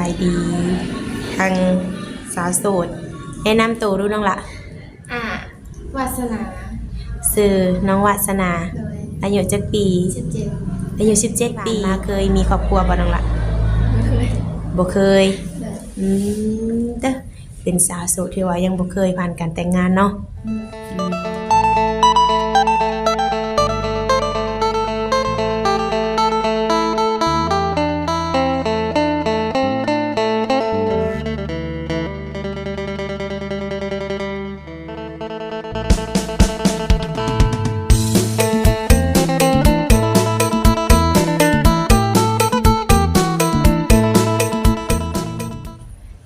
ສະບາຍດີ ທາງສາວໂສດ ແນະນຳໂຕດູນ້ອງລະ. ອາ ວາສະໜາ. ຊື່ນ້ອງວາສະໜາ. ໂດຍ. ອາຍຸຈັກປີ? ສິບເຈັດ. ອາຍຸສິບເຈັດປີ. ຜ່ານມາເຄີຍມີຄອບຄົວບໍ່ນ້ອງລະ? ບໍ່ເຄີຍ. ບໍ່ເຄີຍ. ໂດຍ. ອືມ ເດີ້ ເປັນສາວໂສດທີ່ວ່າຍັງບໍ່ເຄີຍຜ່ານການແຕ່ງງານເນາະ. ອືມ.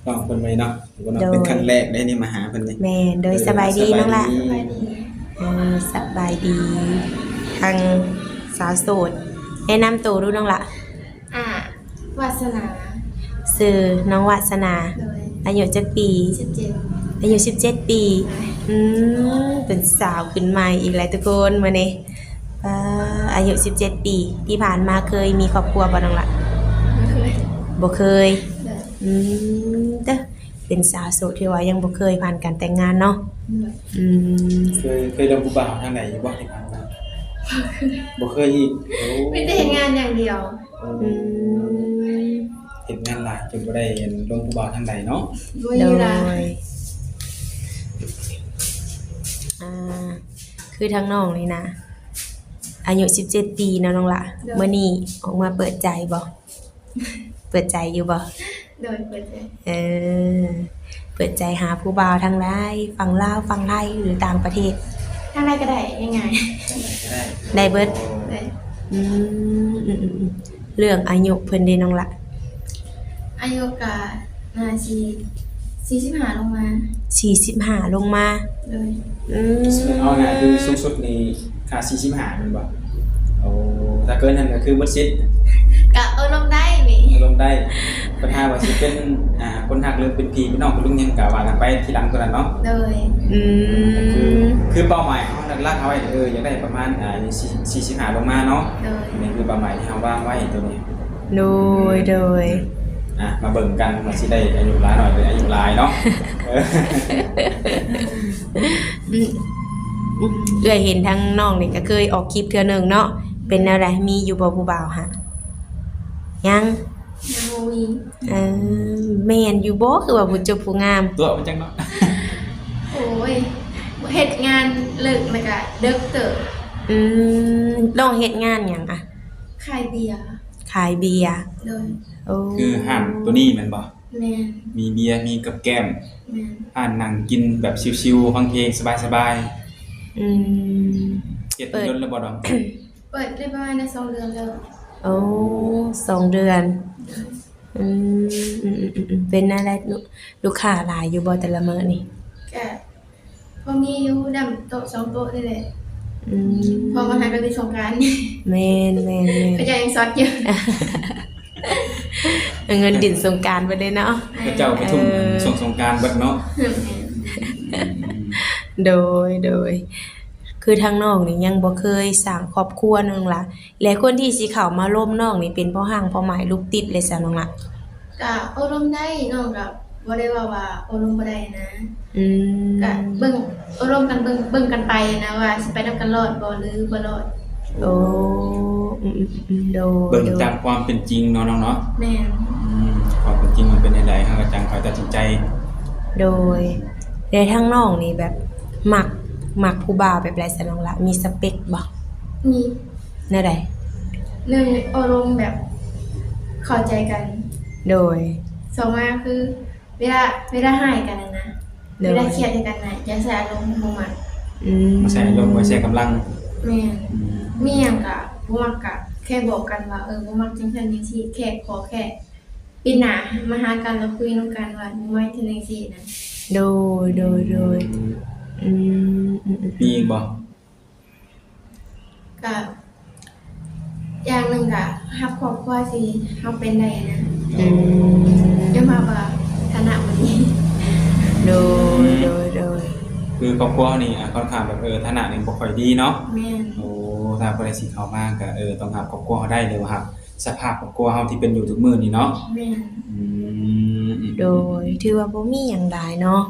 ນ້ອງເພິ່ນໄວ້ເນາະ ໂດຍ. ເປັນຄັ້ງແລກເດ້ນີ້ມາຫາເພິ່ນນີ້. ແມ່ນ. ໂດຍ. ເອີ ສະບາຍດີນ້ອງລະ. ສະບາຍດີ. ເອີ ສະບາຍດີ ທາງສາວໂສດ ແນະນຳໂຕດູນ້ອງລະ. ອາ ວາສະໜາ. ຊື່ນ້ອງວາສະໜາ. ໂດຍ. ອາຍຸຈັກປີ? ສິບເຈັດ. ອາຍຸສິບເຈັດປີ. ໂດຍ. ອືມ ເປັນສາວຂຶ້ນໃໝ່ອີກແລ້ວທຸກຄົນມື້ນີ້. ປາ ອາຍຸສິບເຈັດປີ ທີ່ຜ່ານມາເຄີຍມີຄອບຄົວບໍ່ນ້ອງລະ? ບໍ່ເຄີຍ. ບໍ່ເຄີຍ. ໂດຍ. ອືມ ເດີ້ ເປັນສາວໂສດທີ່ວ່າຍັງບໍ່ເຄີຍຜ່ານການແຕ່ງງານເນາະ. ໂດຍ. ອືມ. ເຄີຍ ເຄີຍລົມຜູ້ບ່າວທາງໃດຢູ່ບໍ່ທີ່ຜ່ານມາ? ບໍ່ເຄີຍ. ບໍ່ເຄີຍອີກ. ໂອ້ ມີແຕ່ເຮັດງານຢ່າງດຽວ. ອືມ. ເຮັດງານຫຼາຍຈົນບໍ່ໄດ້ລົມຜູ້ບ່າວທາງໃດເນາະ. ບໍ່ມີເວລາ. ໂດຍ. ອາ ຄືທາງນ້ອງນີ້ນະ ອາຍຸສິບເຈັດປີເນາະນ້ອງລະ. ໂດຍ. ມື້ນີ້ອອກມາເປີດໃຈບໍ່? ເປີດໃຈຢູ່ບໍ່? ໂດຍ ເປີດໃຈ. ເອີ ເປີດໃຈຫາຜູ້ບ່າວທາງໃດ? ຝັ່ງລາວ ຝັ່ງໄທ ຫຼືຕ່າງປະເທດ? ທາງໃດກໍໄດ້ ງ່າຍໆ. ໄດ້ເບິດ? ໄດ້. ອືມ ເລື່ອງອາຍຸເພິ່ນເດນ້ອງລະ? ອາຍຸກະໜ້າຊິສີ່ສິບຫ້າລົງມາ. ສີ່ສິບຫ້າລົງມາ. ໂດຍ. ອືມ. ເອົາງ່າຍຄືສູງສຸດນີ້ ຄ່າສີ່ສິບຫ້າແມ່ນບໍ່? ໂອ້ ຖ້າເກີນນັ້ນກໍຄືໝົດສິດ. ກະເອີລົມໄດ້ນີ້ ລົມໄດ້. ບັນຫາວ່າຊິເປັນ ອ່າ ຄົນຮັກ ຫຼືເປັນພີ່ເປັນນ້ອງເປັນລຸງຫຍັງກະວ່າກັນໄປທີຫຼັງຕົວນັ້ນເນາະ. ໂດຍ. ອືມ. ຄື ຄືເປົ້າໝາຍຂອງເຮົາຫຼັກໆ ເຮົາໄວ້ ເອີ ຢາກໄດ້ປະມານ ອ່າ ສີ່ສິບຫ້າລົງມາເນາະ. ໂດຍ. ນີ້ຄືເປົ້າໝາຍທີ່ເຮົາວາງໄວ້ຕົວນີ້. ໂດຍ ໂດຍ. ອ່ະ ມາເບິ່ງກັນວ່າຊິໄດ້ອາຍຸຫຼາຍໜ້ອຍ ຫຼືອາຍຸຫຼາຍເນາະ. ເອີ ອືມ ເອື້ອຍເຫັນທາງນ້ອງນີ້ກໍເຄີຍອອກຄລິບເທື່ອໜຶ່ງເນາະ. ເປັນແນວໃດ ມີຢູ່ບໍ່ຜູ້ບ່າວຫະ? ຍັງ. ຍັງບໍ່ມີ. ເອີ ແມ່ນຢູ່ບໍ່ ຄືວ່າຜູ້ຈົບຜູ້ງາມ? ຕົວະມັນຈັງເນາະ. ໂອ້ຍ ເຮັດງານເລີກແລ້ວກະເດິກເຕີບ. ອືມ ນ້ອງເຮັດງານຫຍັງອະ? ຂາຍເບຍ. ຂາຍເບຍ. ໂດຍ. ໂອ້ ຄືຮ້ານໂຕນີ້ແມ່ນບໍ່? ແມ່ນ. ມີເບຍ ມີກັບແກ້ມ. ແມ່ນ. ຮ້ານນັ່ງກິນແບບຊິວໆ ຟັງເພງສະບາຍໆ. ອືມ. ເຮັດດົນແລ້ວບໍ່ດອງ? ເປີດໄດ້ປະມານໄດ້ສອງເດືອນແລ້ວ. ໂອ້ ສອງເດືອນ. ໂດຍ. ອືມ ເປັນແນວໃດ ລູກ ລູກຄ້າຫຼາຍຢູ່ບໍ່ແຕ່ລະມື້ນີ້? ກະ ພໍມີຢູ່ ດຳໂຕະສອງໂຕະນີ້ແຫຼະ. ອືມ. ເພາະວ່າຫາກະຫຼິ້ນສົງການ. ແມ່ນໆໆ. ເຂົາເຈົ້າຍັງຊັອດຢູ່. ເງິນຫຼິ້ນສົງການເບິດເດ້ເນາະ. ເຂົາເຈົ້າໄປທຸ່ມ ເອີ ຊ່ວງສົງການເບິດເນາະ. ໂດຍ ໂດຍ. ຄືທາງນ້ອງນີ້ຍັງບໍ່ເຄີຍສ້າງຄອບຄົວນ້ອງລະ. ແລະຄົນທີ່ຊິເຂົ້າມາລົມນ້ອງນີ້ເປັນພໍ່ຮ້າງພໍ່ໝ້າຍລູກຕິດເລີຍຊະນ້ອງລະ? ກະໂອ້ລົມໄດ້ ນ້ອງກະບໍ່ໄດ້ເວົ້າວ່າໂອ້ລົມບໍ່ໄດ້ນະ. ອືມ. ກະເບິ່ງ ໂອ້ລົມກັນ ເບິ່ງ ເບິ່ງກັນໄປນະວ່າຊິໄປນຳກັນລອດບໍ່ ຫຼືບໍ່ລອດ. ໂອ້ ອືມໆໆ ໂດຍ ເບິ່ງຕາມຄວາມເປັນຈິງເນາະນ້ອງເນາະ. ແມ່ນ. ອືມ ຄວາມເປັນຈິງມັນເປັນຈັ່ງໃດ ເຮົາກໍຈັ່ງຄ່ອຍຕັດສິນໃຈ. ໂດຍ. ແລະທາງນ້ອງນີ້ແບບມັກ ມັກຜູ້ບ່າວແບບໃດຊະນ້ອງລະ ມີສະເປັກບໍ່? ມີ. ແນວໃດ? ໜຶ່ງ ໂອ້ລົມແບບເຂົ້າໃຈກັນ. ໂດຍ. ສອງມາຄື ເວລາ ເວລາຮ້າຍກັນນະ ໂດຍ ເວລາຄຽດໃສ່ກັນນະ ຢ່າໃສ່ອາລົມ ບໍ່ມັກ. ອືມ ບໍ່ໃສ່ອາລົມ ບໍ່ໃສ່ກຳລັງ. ແມ່ນ. ອືມ ມີຫຍັງກະບໍ່ມັກກະແຄ່ບອກກັນວ່າ ເອີ ບໍ່ມັກຈັ່ງຊັ້ນຈັ່ງຊີ້ ແຄ່ ຂໍແຄ່ປິດໜ້າມາຫາກັນ ແລ້ວຄຸຍນຳກັນວ່າບໍ່ມັກຈັ່ງຊີ້ນະ. ໂດຍ ໂດຍ ໂດຍ. ອືມ ອືມໆໆ ມີອີກບໍ່? ກະຢ່າງໜຶ່ງກະຮັບຄອບຄົວທີ່ເຮົາເປັນໄດ້ນະ. ອືມ ຍອມຮັບວ່າຖານະບໍ່ດີ. ໂດຍ ໂດຍ ໂດຍ. ຄືຄອບຄົວເຮົານີ້ ອ່າ ຄ່ອນຂ້າງແບບ ເອີ ຖານະນີ້ບໍ່ຄ່ອຍດີເນາະ. ແມ່ນ. ໂອ້ ຖ້າຜູ້ໃດຊິເຂົ້າມາກະ ເອີ ຕ້ອງຮັບຄອບຄົວເຮົາໄດ້ ຫຼືວ່າຮັບສະພາບຄອບຄົວເຮົາທີ່ເປັນຢູ່ທຸກມື້ນີ້ເນາະ. ແມ່ນ. ອືມ ໂດຍ ຖືວ່າບໍ່ມີຫຍັງຫຼາຍເນາະ.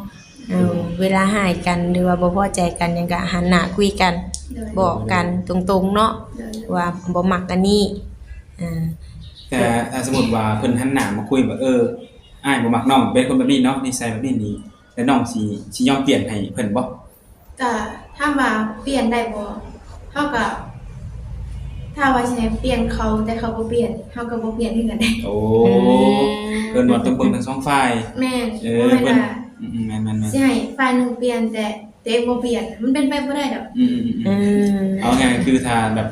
ເອີ ເວລາຮ້າຍກັນ ຫຼືວ່າບໍ່ພໍໃຈກັນຫຍັງ ກະຫັນໜ້າຄຸຍກັນ ໂດຍ ບອກກັນຕົງໆເນາະ ໂດຍ ວ່າບໍ່ມັກອັນນີ້. ເອີ ແຕ່ຖ້າສົມມຸດວ່າເພິ່ນຫັນໜ້າມາຄຸຍວ່າ ເອີ ອ້າຍບໍ່ມັກນ້ອງ ເປັນຄົນແບບນີ້ເນາະ ນິໄສແບບນີ້ນີ້ ແລ້ວນ້ອງຊິ ຊິຍອມປ່ຽນໃຫ້ເພິ່ນບໍ່? ກະຖາມວ່າປ່ຽນໄດ້ບໍ່? ເຮົາກະ ຖ້າວ່າຊິໃຫ້ປ່ຽນເຂົາ ແຕ່ເຂົາບໍ່ປ່ຽນ ເຮົາກະບໍ່ປ່ຽນຄືກັນເດ້. ໂອ້ ອືມ ເອີ້ນວ່າຕ້ອງເບິ່ງທັງສອງຝ່າຍ. ແມ່ນ ເອີ ບໍ່ແມ່ນວ່າ ອືມ ແມ່ນໆໆ ຊິໃຫ້ຝ່າຍໜຶ່ງປ່ຽນ ແຕ່ຕົວເອງບໍ່ປ່ຽນ ມັນເປັນໄປບໍ່ໄດ້ດອກ. ອືມໆໆ ອືມ ເອົາງ່າຍຄືຖ້າແບບ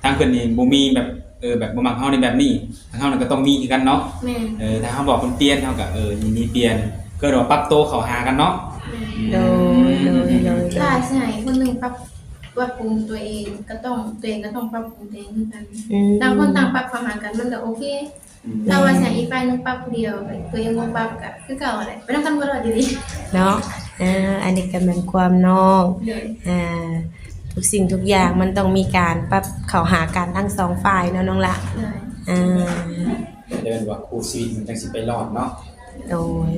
ທາງເພິ່ນນີ້ບໍ່ມີແບບ ເອີ ແບບບໍ່ມັກເຮົາໃນແບບນີ້ ທາງເຮົານັ້ນກະຕ້ອງມີຄືກັນເນາະ. ແມ່ນ ເອີ ຖ້າເຮົາບອກເພິ່ນປ່ຽນ ເຮົາກະ ເອີ ຍິນດີປ່ຽນ ເພື່ອວ່າປັບໂຕເຂົ້າຫາກັນເນາະ. ແມ່ນ ອືມ ໂດຍ ໂດຍ ໂດຍ ໂດຍ ຖ້າຊິໃຫ້ຄົນໜຶ່ງປັບ ປັບປຸງຕົວເອງ ກະຕ້ອງ ຕົວເອງກະຕ້ອງປັບປຸງຕົວເອງຄືກັນ. ອືມ ຕ່າງຄົນຕ່າງປັບເຂົ້າຫາກັນ ມັນກະໂອເຄ. ອືມ ຖ້າວ່າຊິໃຫ້ອີກຝ່າຍໜຶ່ງປັບຜູ້ດຽວ ແບບຕົວເອງບໍ່ປັບກະຄືເກົ່າແຫຼະ ໄປນຳກັນບໍ່ລອດຢູ່ດີເນາະ. ເອີ ອັນນີ້ກະແມ່ນຄວາມນ້ອງ ໂດຍ ອ່າ ທຸກສິ່ງທຸກຢ່າງມັນຕ້ອງມີການປັບເຂົ້າຫາກັນທັງສອງຝ່າຍເນາະນ້ອງລະ. ໂດຍ ອ່າ ເອີ້ນວ່າຄູ່ຊີວິດມັນຈັ່ງຊິໄປລອດເນາະ. ໂດຍ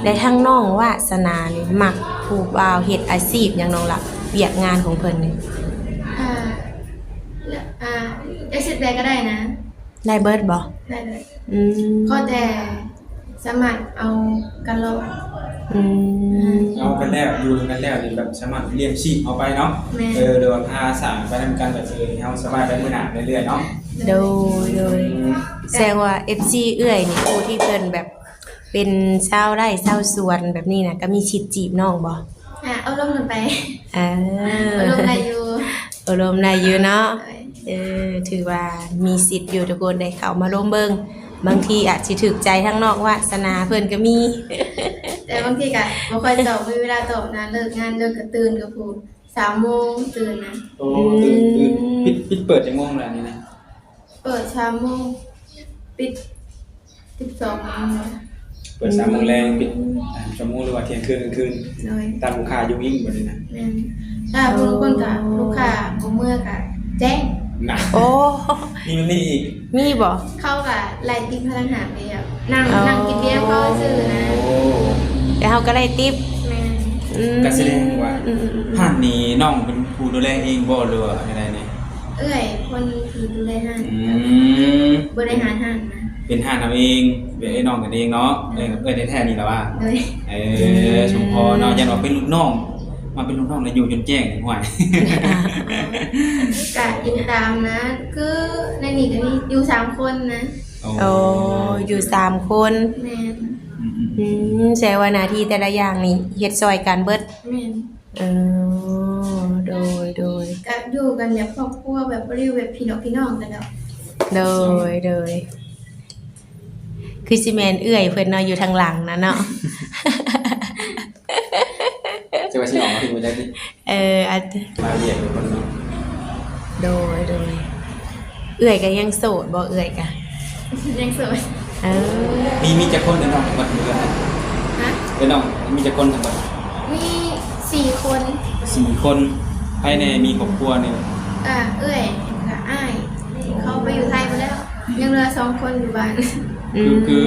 ແລະ ທາງນ້ອງວາສະໜານີ້ມັກຜູ້ບ່າວເຮັດອາຊີບຫຍັງນ້ອງລະ? ວຽກງານຂອງເພິ່ນນີ້ ອ່າ ອ່າ ອາຊີບໃດກະໄດ້ນະ. ໄດ້ເບິດບໍ່? ໄດ້ເບິດ. ອືມ ຂໍແຕ່ສາມາດເອົາກັນລອດ. ອືມ ເອົາກັນແລ້ວ ຢູ່ນຳກັນແລ້ວນີ້ແບບສາມາດລ້ຽງຊີບເຮົາໄປເນາະ. ແມ່ນ ເອີ ຫຼືວ່າພາສ້າງໄປນຳກັນ ແບບ ເອີ ໃຫ້ເຮົາສະບາຍໄປມື້ໜ້າເລື້ອຍໆເນາະ. ໂດຍ ໂດຍ ອືມ ແສດງວ່າເອັຟຊີເອື້ອຍນີ້ ຜູ້ທີ່ເພິ່ນແບບເປັນຊາວໄຮ່ຊາວສວນແບບນີ້ນະ ກະມີສິດຈີບນ້ອງບໍ່? ອ່າ ໂອ້ລົມກັນໄປ. ເອີ ໂອ້ລົມໄດ້ຢູ່ ໂອ້ລົມໄດ້ຢູ່ເນາະ. ໂດຍ ເອີ ຖືວ່າມີສິດຢູ່ທຸກຄົນ ໄດ້ເຂົ້າມາລົມເບິ່ງ ບາງທີອາດຊິຖືກໃຈທາງນ້ອງວາສະໜາເພິ່ນກະມີ ແຕ່ບາງທີກະບໍ່ຄ່ອຍຕອບ ມີເວລາຕອບນະ ເລີກງານເລີກກະຕື່ນກະພຸ້ນ ສາມໂມງຕື່ນນະ. ໂອ້ ຕື່ນ ຕື່ນ ອືມ ປິດ ປິດເປີດຈັກໂມງລະນີ້ນະ? ເປີດສາມໂມງ ປິດສິບສອງໂມງ. ເປີດສາມໂມງແລງ ປິດສາມໂມງ ຫຼືວ່າທ່ຽງຄືນກາງຄືນ. ໂດຍ ຕາມລູກຄ້າຢູ່ວິງບັດນີ້ນະ. ແມ່ນ ຖ້າຜູ້ຄົນກະ ລູກຄ້າບໍ່ເມືອກະແຈ້ງນະ. ໂອ້ ມີແບບນີ້ອີກ ມີບໍ່? ເຂົາກະໄລ່ຕິບພະນັກງານໄປແລ້ວ ນັ່ງ ນັ່ງກິນເບຍເຂົາຊື່ນະ. ໂອ້ ແຕ່ເຮົາກະໄດ້ຕິບ. ແມ່ນ ອືມ ກະສະແດງວ່າ ອືມໆໆ ຮ້ານນີ້ນ້ອງເປັນຜູ້ດູແລເອງບໍ່ ຫຼືວ່າແນວໃດແດ່? ເອື້ອຍເພິ່ນຄືດູແລຮ້ານ. ອືມ ບໍ່ໄດ້ຫາຮ້ານນະ ເປັນຮ້ານເຮົາເອງ ເປັນເອື້ອຍນ້ອງກັນເອງເນາະ. ເອີ ເອື້ອຍແທ້ໆນີ້ລະວ່າ. ໂດຍ ເອີ ສົມພໍເນາະ ຢ້ານວ່າເປັນລູກນ້ອງ ມາເປັນລູກນ້ອງແລ້ວຢູ່ຈົນແຈ້ງ ຫ້ວຍ. ກະອີງຕາມນະ ຄືໃນນີ້ກະມີຢູ່ສາມຄົນນະ. ໂອ້ ໂອ້ ຢູ່ສາມຄົນ. ແມ່ນ ອືມໆ ອືມ ແສດງວ່າໜ້າທີ່ແຕ່ລະຢ່າງນີ້ເຮັດຊ່ອຍກັນເບິດ. ແມ່ນ ເອີ ໂດຍ ໂດຍ ກະຢູ່ກັນແບບຄອບຄົວ ແບບບໍ່ໄດ້ຢູ່ແບບພີ່ນ້ອງ ພີ່ນ້ອງກັນດອກ. ໂດຍ ໂດຍ ຄືຊິແມ່ນເອື້ອຍເພິ່ນເນາະ ຢູ່ທາງຫຼັງນະເນາະ. ຈະວ່າຊິອອກມາພິມບໍ່ໄດ້ຕິ. ເອີ ອາດ ມາວຽກເປັນຄົນເນາະ. ໂດຍ ໂດຍ ເອື້ອຍກະຍັງໂສດບໍ່? ເອື້ອຍກະຍັງໂສດ. ເອີ ມີ ມີຈັກຄົນເອື້ອຍນ້ອງທັງໝົດ? ຮະ? ເອື້ອຍນ້ອງມີຈັກຄົນທັງໝົດ? ມີສີ່ຄົນ. ສີ່ຄົນ ໃຜແດ່ມີຄອບຄົວນີ້? ກະເອື້ອຍ ກະອ້າຍ ເຂົາໄປຢູ່ໄທໝົດແລ້ວ ຍັງເຫຼືອສອງຄົນຢູ່ບ້ານ. ອືມ ຄື ຄື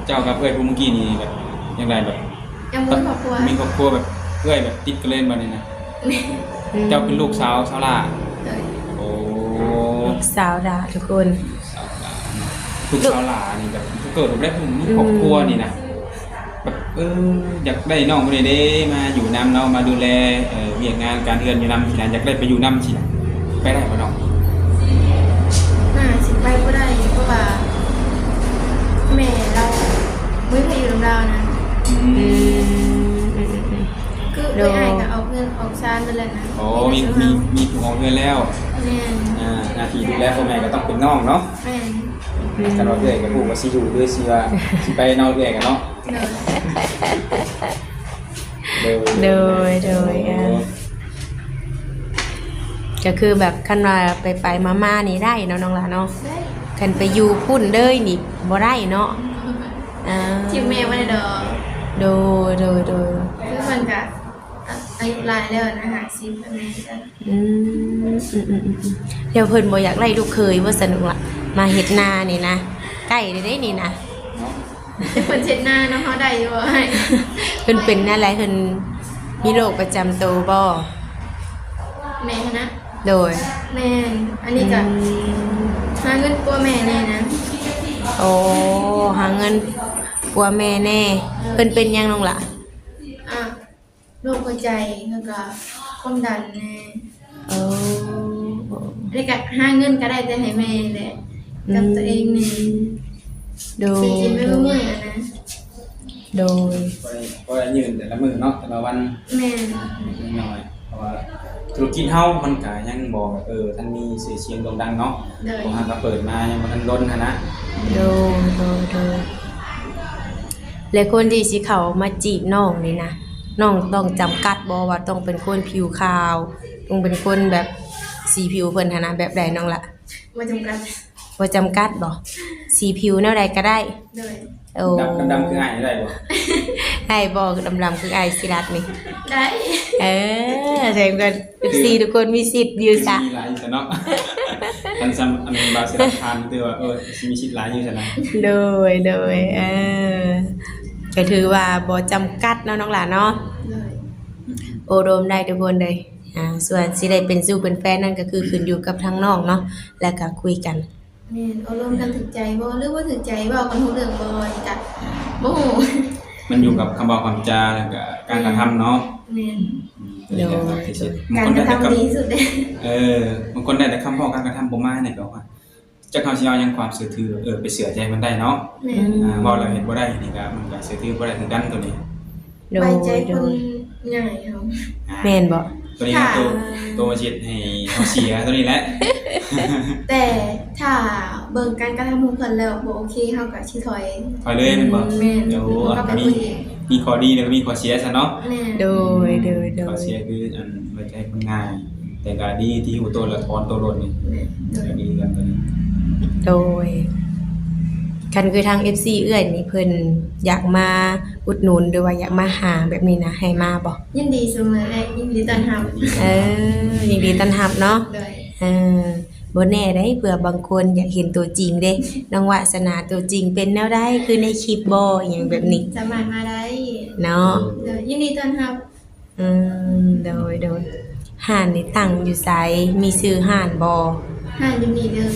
ເຈົ້າກັບເອື້ອຍຜູ້ມື້ກີ້ນີ້ແບບຈັ່ງໃດ ແບບ ຍັງບໍ່ມີຄອບຄົວ ມີຄອບຄົວແບບເອື້ອຍແບບຕິດກັນເລີຍບັດນີ້ນະ. ອືມ ເຈົ້າເປັນລູກສາວ ສາວຫຼ້າ. ໂດຍ ໂອ້ ລູກສາວຫຼ້າທຸກຄົນ. ສາວຫຼ້າ ລູກສາວຫຼ້ານີ້ແບບເກີດມາໄດ້ມີຄອບຄົວນີ້ນະ ອືມ ແບບ ເອີ ຢາກໄດ້ນ້ອງຜູ້ນີ້ເດ້ ມາຢູ່ນຳເນາະ ມາດູແລ ເອີ ວຽກງານການເຮືອນຢູ່ນຳຊີ້ນະ ຢາກໄດ້ໄປຢູ່ນຳຊີ້ນະ ໄປໄດ້ບໍ່ນ້ອງ? ໜ້າຊິໄປບໍ່ໄດ້ ເພາະວ່າແມ່ລາວບໍ່ໃຫ້ໄປຢູ່ນຳລາວນະ. ອືມ ອືມໆໆ ຄືເອື້ອຍອ້າຍກະອອກເຮືອນອອກຊານເບິດແລ້ວນະ. ໂອ້ ມີ ມີ ມີຜູ້ອອກເຮືອນແລ້ວ. ແມ່ນ ອ່າ ໜ້າທີ່ດູແລພໍ່ແມ່ກະຕ້ອງເປັນນ້ອງເນາະ. ແມ່ນ ຄັນວ່າເອື້ອຍກະຮູ້ວ່າຊິຢູ່ ຫຼືຊິວ່າຊິໄປເນາະ ເອື້ອຍກະເນາະ. ໂດຍ ໂດຍ ໂດຍ ໂດຍ ເອີ ກະຄືແບບຄັນວ່າໄປໆມາໆນີ້ໄດ້ເນາະ ນ້ອງຫຼ້າເນາະ. ໄດ້ ຄັນໄປຢູ່ພຸ້ນເລີຍນີ້ບໍ່ໄດ້ເນາະ. ອ່າ ຖິ້ມແມ່ບໍ່ໄດ້ດອກ. ໂດຍ ໂດຍ ໂດຍ ຄືເພິ່ນກະອາຍຸຫຼາຍແລ້ວນະ ຫ້າສິບແລ້ວແມ່ນ. ອືມ ອືມໆໆ ແລ້ວເພິ່ນບໍ່ຢາກໄດ້ລູກເຂີຍບໍ່ຊັ້ນ ວ່າມາເຮັດນານີ້ນະ ໃກ້ແລ້ວເດ້ນີ້ນະ. ເພິ່ນເຊັດໜ້ານຳເຮົາໄດ້ຢູ່ບໍ່ອ້າຍ? ເພິ່ນເປັນແນວໃດ? ເພິ່ນມີໂລກປະຈຳໂຕບໍ່? ແມ່ນນະ. ໂດຍ. ແມ່ນ. ອັນນີ້ກະ ອືມ ຫາເງິນປົວແມ່ແດ່ນະ. ໂອ້ ຫາເງິນປົວແມ່ແດ່. ເພິ່ນເປັນຫຍັງນ້ອງຫຼ້າ? ອ່າ ໂລກຫົວໃຈ ແລ້ວກະຄວາມດັນແດ່. ເອີ ແລ້ວກະຫາເງິນກະໄດ້ແຕ່ໃຫ້ແມ່ແຫຼະ ອືມ ກັບຕົວເອງແດ່. ໂດຍ. ຊື້ກິນໄປມື້ໆຫັ້ນນະ. ໂດຍ. ພໍໄດ້ ພໍໄດ້ຢືມແຕ່ລະມື້ເນາະ ແຕ່ລະວັນ. ແມ່ນ. ເລັກນ້ອຍ ເພາະວ່າທຸລະກິດເຮົາມັນກະຍັງບໍ່ ເອີ ທັນມີຊື່ສຽງໂດ່ງດັງເນາະ. ໂດຍ. ເພາະຫາກະເປີດມາຍັງບໍ່ທັນດົນຫັ້ນນະ. ໂດຍ ໂດຍ ໂດຍ. ແລະ ຄົນທີ່ຊິເຂົ້າມາຈີບນ້ອງນີ້ນະ ນ້ອງຕ້ອງຈຳກັດບໍ່ວ່າຕ້ອງເປັນຄົນຜິວຂາວ, ຕ້ອງເປັນຄົນແບບສີຜິວເພິ່ນຫັ້ນນະ ແບບໃດນ້ອງລະ? ບໍ່ຈຳກັດ. ບໍ່ຈຳກັດບໍ່? ສີຜິວແນວໃດກະໄດ້? ໂດຍ. ໂອ້ ດຳ ດຳໆຄືອ້າຍນີ້ໄດ້ບໍ່? ໄດ້ບໍ່? ດຳໆຄືອ້າຍສີລັດນີ້ ໄດ້. ເອີ ແສດງວ່າ ເອັຟຊີທຸກຄົນມີສິດຢູ່ຊະ ມີຫຼາຍຢູ່ຊະເນາະ. ຄັນຊ່ຳອັນບ່າວສິລັດຖາມ ຖືວ່າ ເອີ ຊິມີສິດຫຼາຍຢູ່ຊະນະ. ໂດຍ ໂດຍ. ເອີ ກະຖືວ່າບໍ່ຈຳກັດເນາະນ້ອງຫຼ້າເນາະ. ໂດຍ. ໂອ້ລົມໄດ້ທຸກຄົນເລີຍ. ອ່າ ສ່ວນຊິໄດ້ເປັນຊູ້ເປັນແຟນນັ້ນ ກະຄືຂຶ້ນຢູ່ກັບທາງນ້ອງເນາະ ແລ້ວກະຄຸຍກັນ. ແມ່ນ. ໂອ້ລົມກັນຖືກໃຈບໍ່ ຫຼືບໍ່ຖືກໃຈ ເວົ້າກັນຮູ້ເລື່ອງບໍ່ ນີ້ກະບໍ່ຮູ້. ມັນຢູ່ກັບຄຳເວົ້າຄຳຈາ ແລ້ວກະການກະທຳເນາະ. ແມ່ນ. ອືມ ໂດຍ. ບາງຄົນໄດ້ແຕ່ຄຳ ການກະທຳດີທີ່ສຸດເດ້. ເອີ ບາງຄົນໄດ້ແຕ່ຄຳເວົ້າ ການກະທຳບໍ່ມານີ້ກະວ່າ ຈັກເຮົາຊິເອົາຫຍັງ ຄວາມເຊື່ອຖື ເອີ ໄປເຊື່ອໃຈເພິ່ນໄດ້ເນາະ. ແມ່ນ. ອືມ ອ່າ ເວົ້າແລ້ວເຮັດບໍ່ໄດ້ນີ້ກະ ມັນກະເຊື່ອຖືບໍ່ໄດ້ຄືກັນໂຕນີ້. ໂດຍ. ໄວ້ໃຈຄົນງ່າຍເຮົາ. ອ່າ ແມ່ນບໍ່? ໂຕນີ້ນະ ໂຕ ໂຕຊິເຮັດໃຫ້ເຮົາເສຍ ໂຕນີ້ແຫຼະ. ແຕ່ຖ້າເບິ່ງການກະທຳຂອງເພິ່ນແລ້ວບໍ່ໂອເຄ ເຮົາກະຊິຖອຍ. ຖອຍເລີຍແມ່ນບໍ່? ອືມ ແມ່ນ. ໂອ້ ກະມີ ມີຂໍ້ດີ ແລ້ວກະມີຂໍ້ເສຍຊະເນາະ. ແມ່ນ. ໂດຍ ໂດຍ ໂດຍ. ຂໍ້ເສຍຄືອັນ ໄວ້ໃຈຄົນງ່າຍ ແຕ່ກະດີທີ່ຮູ້ໂຕແລ້ວຖອນໂຕໂລດນີ້. ແມ່ນ. ໂດຍ. ກະດີກັນໂຕນີ້. ໂດຍ. ຄັນຄືທາງເອັຟຊີເອື້ອຍນີ້ ເພິ່ນຢາກມາອຸດໜູນ ຫຼືວ່າຢາກມາຫາແບບນີ້ນະ ໃຫ້ມາບໍ່? ຍິນດີສະເໝີ ແລະ ຍິນດີຕ້ອນຮັບ. ເອີ ຍິນດີຕ້ອນຮັບເນາະ. ໂດຍ. ເອີ ບໍ່ແນ່ເດ້ ເຜື່ອບາງຄົນຢາກເຫັນຕົວຈິງເດ້ ນ້ອງວາສະໜາ ຕົວຈິງເປັນແນວໃດ ຄືໃນຄລິບບໍ່ ອີ່ຫຍັງແບບນີ້? ສາມາດມາໄດ້ເນາະ. ໂດຍ. ຍິນດີຕ້ອນຮັບ. ອືມ ໂດຍ ໂດຍ. ຮ້ານນີ້ຕັ້ງຢູ່ໃສ? ມີຊື່ຮ້ານບໍ່? ຮ້ານຢູ່ນີ້ເດີ.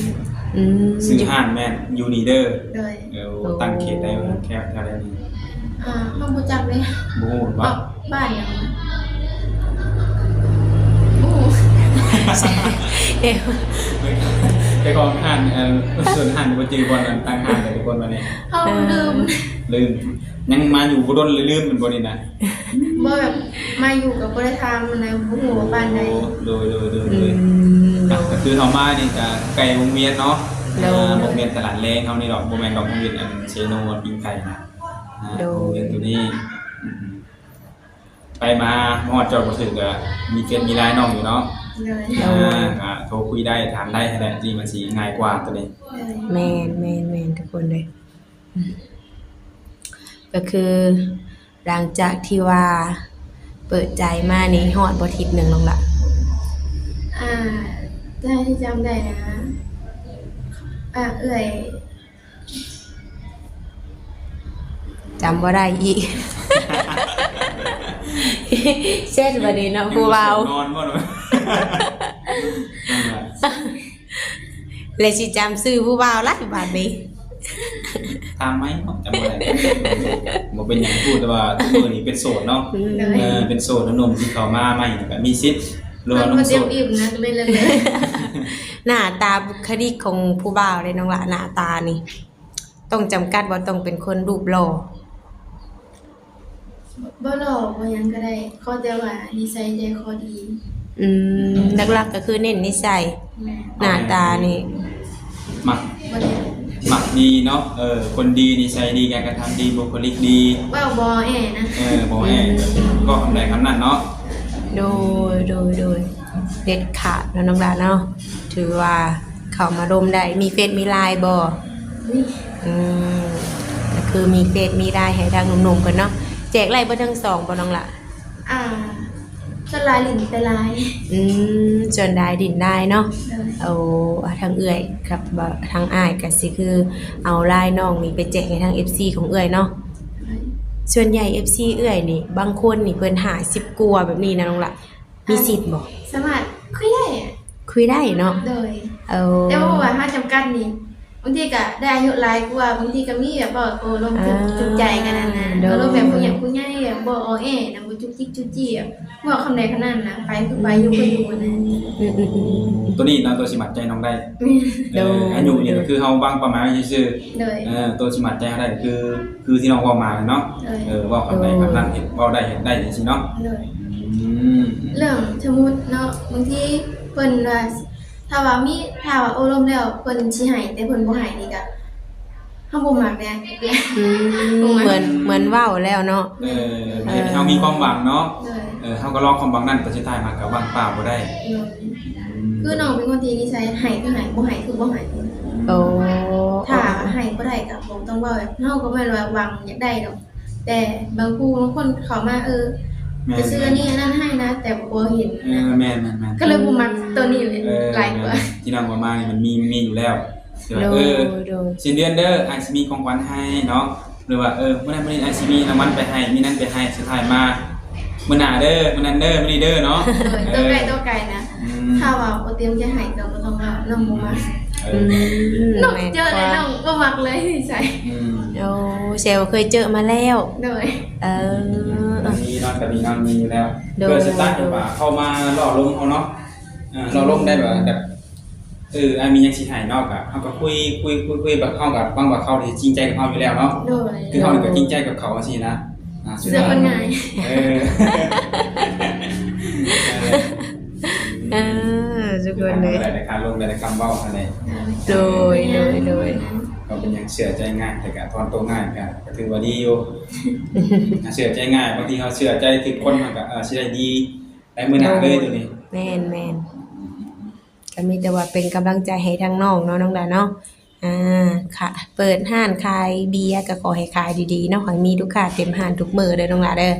ອືມ ຊື່ຮ້ານແມ່ນຢູ່ນີ້ເດີ. ໂດຍ. ເອີ ໂອ້ ຕັ້ງເຂດໃດ? ແຖວ ແຖວໃດນີ້? ອ່າ ເຮົາບໍ່ຈັກເດ້. ບໍ່ຮູ້ບໍ່? ບ້ານຫຍັງ? ບໍ່ຮູ້. ເຈົ້າຂອງຮ້ານ ເອີ ສ່ວນຮ້ານບໍ່ຈື່ບ່ອນ ອັນ ຕັ້ງຮ້ານແຕ່ທຸກຄົນບັດນີ້ ເຮົາລືມ ເອີ ລືມ. ຍັງມາຢູ່ບໍ່ດົນເລີຍລືມແມ່ນບໍ່ນີ້ນະ? ບໍ່ ແບບມາຢູ່ກະບໍ່ໄດ້ຖາມຫັ້ນນະ ບໍ່ຮູ້ວ່າບ້ານໃດ. ໂດຍ ໂດຍ ໂດຍ ໂດຍ. ອືມ ກະຄືເຮົາມານີ້ກະໃກ້ວົງວຽນເນາະ. ໂດຍ. ອ່າ ວົງວຽນຕະຫຼາດແລງເຮົານີ້ດອກ ບໍ່ແມ່ນດອກ ວົງວຽນອັນເຊໂນປີ້ງໄກ່ນະ. ອ່າ ໂດຍ. ວົງວຽນໂຕນີ້ ອືມ ໄປມາຮອດຈອດບໍ່ຖືກກະມີເຟສມີໄລນ໌ນ້ອງຢູ່ເນາະ. ໂດຍ. ອ່າ ໂດຍ. ກະໂທຄຸຍໄດ້ ຖາມໄດ້ຫັ້ນແຫຼະ ນີ້ມັນຊິງ່າຍກວ່າໂຕນີ້. ໂດຍ. ແມ່ນ ແມ່ນ ແມ່ນ ທຸກຄົນເລີຍ. ກະຄືຫຼັງຈາກທີ່ວ່າເປີດໃຈມານີ້ຮອດບໍ່ທິດໜຶ່ງນ້ອງລະ? ອ່າ ເທົ່າທີ່ຈຳໄດ້ນະ ອ່າ ເອື້ອຍ ຈຳບໍ່ໄດ້ອີກ. ເຊັດບັດນີ້ເນາະ ຜູ້ບ່າວ ນອນບໍ່ເນາະ? ແລະຊິຈຳຊື່ຜູ້ບ່າວລະບາດນີ້. ຖາມໃໝ່ເນາະ ຈຳບໍ່ໄດ້. ບໍ່ເປັນຫຍັງ ຮູ້ແຕ່ວ່າທຸກມື້ນີ້ເປັນໂສດເນາະ. ອືມ ເອີ ເປັນໂສດ ໜຸ່ມໆທີ່ເຂົ້າມາໃໝ່ນີ້ກະມີສິດ ຫຼືວ່າໜຸ່ມໂສດ. ໜ້າຕາບຸກຄະລິກຂອງຜູ້ບ່າວເດ້ນ້ອງລະ ໜ້າຕານີ້ ຕ້ອງຈຳກັດບໍ່ ຕ້ອງເປັນຄົນຮູບຫຼໍ່? ບໍ່ຫຼໍ່ບໍ່ຫຍັງກະໄດ້ ຂໍແຕ່ວ່ານິໄສໃຈຄໍດີ. ອືມ ຫຼັກໆກະຄືເນັ້ນນິໄສ. ແມ່ນ. ໜ້າຕານີ້ ມັກ ບໍ່ໄດ້ ມັກດີເນາະ. ເອີ ຄົນດີ ນິໄສດີ ການກະທຳດີ ບຸກຄະລິກດີ. ເວົ້າບໍ່ແອນະ. ເອີ ບໍ່ແອ ອືມ ເວົ້າຄຳໃດຄຳນັ້ນເນາະ. ໂດຍ ໂດຍ ໂດຍ. ເດັດຂາດເນາະນ້ອງຫຼ້າເນາະ ຖືວ່າເຂົ້າມາລົມໄດ້. ມີເຟສມີລາຍບໍ່? ມີ. ອືມ ກະຄືມີເຟສມີລາຍໃຫ້ທາງໜຸ່ມໆເພິ່ນເນາະ. ແຈກໄລ້ເບິດທັງສອງບໍ່ນ້ອງຫຼ້າ? ອ່າ ແ ສ່ວນຫຼາຍຫຼິ້ນແຕ່ LINE ອືມ ສ່ວນຫຼາຍຫຼິ້ນ LINE ເນາະ. ໂດຍ ໂອ້ ທາງເອື້ອຍກັບ ທາງອ້າຍກໍຊິຄືເອົາ LINE ນ້ອງນີ້ໄປແຈກໃຫ້ທາງ ເອັຟຊີ ຂອງເອື້ອຍເນາະ. ໂດຍ ສ່ວນໃຫຍ່ ເອັຟຊີ ເອື້ອຍນີ້ ບາງຄົນນີ້ເພິ່ນຫ້າສິບກວ່າແບບນີ້ນະນ້ອງລະ ມີສິດບໍ່? ສາມາດຄຸຍໄດ້ ຄຸຍໄດ້ເນາະ. ໂດຍ ເອີ ແຕ່ວ່າເຮົາຈຳກັດນີ້ ບາງທີກໍໄດ້ອາຍຸຫຼາຍກວ່າ ບາງທີກໍມີແບບເວົ້າໂອ້ລົມຖືກ ອ່າ ຖືກໃຈກັນຫັ້ນນະ. ໂດຍ ອາລົມແບບຜູ້ໃຫຍ່ ຜູ້ໃຫຍ່ ແບບບໍ່ອໍແອນະ ບໍ່ຈຸກຈິກຈຸກຈິກ ເວົ້າຄຳໃດຄຳນັ້ນນະ ໄປຄືໄປ ຢູ່ຄືຢູ່ນະ. ອືມໆໆໆ ໂຕນີ້ເນາະ ໂຕຊິມັດໃຈນ້ອງໄດ້. ແມ່ນ ເອີ ໂດຍ ອາຍຸນີ້ກໍຄືເຮົາວາງເປົ້າໝາຍໄວ້ຊື່ໆ. ໂດຍ ເອີ ໂຕຊິມັດໃຈເຮົາໄດ້ກໍຄື ຄືທີ່ນ້ອງເວົ້າມາເນາະ. ໂດຍ ເອີ ເວົ້າຄຳໃດຄຳນັ້ນ ເຮັດ ເວົ້າໄດ້ເຮັດໄດ້ຈັ່ງຊີ້ເນາະ. ໂດຍ ອືມ ເລື່ອງສົມມຸດເນາະ ບາງທີເພິ່ນວ່າ ຖ້າວ່າມີ ຖ້າວ່າໂອ້ລົມແລ້ວເພິ່ນຊິໃຫ້ ແຕ່ເພິ່ນບໍ່ໃຫ້ນີ້ກະ ເຮົາບໍ່ມັກເດ້. ອືມ ບໍ່ມັກ ເໝືອນ ເໝືອນເວົ້າແລ້ວເນາະ. ເອີ ເອີ ເຮັດໃຫ້ເຮົາມີຄວາມຫວັງເນາະ. ໂດຍ ເອີ ເຮົາກໍລໍຄວາມຫວັງນັ້ນ ແຕ່ສຸດທ້າຍມາກໍຫວັງປ່າບໍ່ໄດ້. ໂດຍ ອືມ ຄືນ້ອງເປັນຄົນທີ່ນິໄສໃຫ້ຄືໃຫ້ ບໍ່ໃຫ້ຄືບໍ່ໃຫ້. ໂອ້ ຖ້າໃຫ້ບໍ່ໄດ້ກໍບໍ່ຕ້ອງເວົ້າ ເຮົາກໍບໍ່ແມ່ນວ່າຫວັງຢາກໄດ້ດອກ. ແຕ່ບາງຜູ້ບາງຄົນເຂົ້າມາ ເອີ ແມ່ນ ຈະຊື້ອັນນີ້ອັນນັ້ນໃຫ້ນະ ແຕ່ບໍ່ເຫັນ. ເອີ ແມ່ນໆໆ ກໍເລີຍບໍ່ມັກໂຕນີ້ເລີຍ. ເອີ ຫຼາຍກວ່າ ແມ່ນ ທີ່ນ້ອງເວົ້າມານີ້ມັນມີ ມີຢູ່ແລ້ວ ທີ່ວ່າ ໂດຍ ເອີ ໂດຍ ສິ້ນເດືອນເດີ ອ້າຍຊິມີຂອງຂວັນໃຫ້ເນາະ ຫຼືວ່າ ເອີ ມື້ນັ້ນມື້ນີ້ອ້າຍຊິມີລາງວັນໄປໃຫ້ ມີນັ້ນໄປໃຫ້ ສຸດທ້າຍມາ ມື້ໜ້າເດີ ມື້ນັ້ນເດີ ມື້ນີ້ເດີເນາະ. ໂດຍ ເອີ ໂຕໄກ ໂຕໄກນະ. ອືມ ຖ້າວ່າບໍ່ເຕັມໃຈໃຫ້ກໍບໍ່ຕ້ອງເວົ້າ ນ້ອງບໍ່ມັກ. ເອີ ອືມ ນ້ອງເຈີແລ້ວ ແມ່ນ ນ້ອງບໍ່ມັກເລີຍ ນິໄສ. ອືມ ໂອ້ ແສດງວ່າເຄີຍເຈີມາແລ້ວ. ໂດຍ ເອີ ກໍມີເນາະ ກໍມີເນາະ ມີຢູ່ແລ້ວ. ໂດຍ ເພື່ອສະຕາດ ໂດຍ ວ່າເຂົ້າມາຫຼໍ່ລົມເຮົາເນາະ. ເອີ ຫຼໍ່ລົມໄດ້ແບບວ່າ ແບບ ເອີ ອ້າຍມີຫຍັງຊິໃຫ້ເນາະ ກໍເຮົາກໍຄຸຍ ຄຸຍ ຄຸຍ ຄຸຍ ແບບເຮົາກໍຫວັງວ່າເຂົາຊິຈິງໃຈກັບເຮົາຢູ່ແລ້ວເນາະ. ໂດຍ ຄືເຮົານີ້ກໍຈິງໃຈກັບເຂົາຈັ່ງຊີ້ນະ. ອ່າ ເຊື່ອຄົນງ່າຍ. ເອີ ເອີ ທຸກຄົນເລີຍ ໄດ້ຄ່າລົມ ໄດ້ຄ່າເວົ້າຫັ້ນແຫຼະ. ໂດຍ ໂດຍ ໂດຍ ກໍເປັນຫຍັງເຊື່ອໃຈງ່າຍ ແຕ່ກໍຖອນໂຕງ່າຍ ກໍ ກໍຖືວ່າດີຢູ່. ຖ້າເຊື່ອໃຈງ່າຍ ບາງທີເຮົາເຊື່ອໃຈຖືກຄົນ ມັນກໍ ເອີ ຊິໄດ້ດີໄດ້ມື້ໜ້າເລີຍໂຕນີ້. ແມ່ນໆ ກໍມີແຕ່ວ່າເປັນກຳລັງໃຈໃຫ້ທາງນ້ອງເນາະ ນ້ອງດາເນາະ. ອ່າ ຂະ ເປີດຮ້ານຂາຍເບຍກໍຂໍໃຫ້ຂາຍດີໆເນາະ ໃຫ້ມີລູກຄ້າເຕັມຮ້ານທຸກມື້ເດີນ້ອງຫຼ້າເດີ. ໂດຍ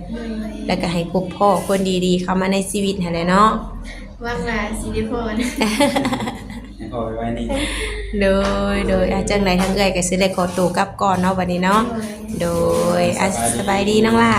ແລ້ວກໍໃຫ້ພົບພໍ້ຄົນດີໆເຂົ້າມາໃນຊີວິດຫັ້ນແຫຼະເນາະ. ຫວັງວ່າຊິໄດ້ພໍ້ນະ ໃຫ້ພໍ້ໄວໆນີ້. ໂດຍ ໂດຍ ອ່າ ຈັ່ງໃດທາງເອື້ອຍກໍຊິໄດ້ຂໍໂຕກັບກ່ອນເນາະ ບັດນີ້ເນາະ. ໂດຍ ໂດຍ ອ່າ ສະບາຍດີ ສະບາຍດີນ້ອງຫຼ້າ.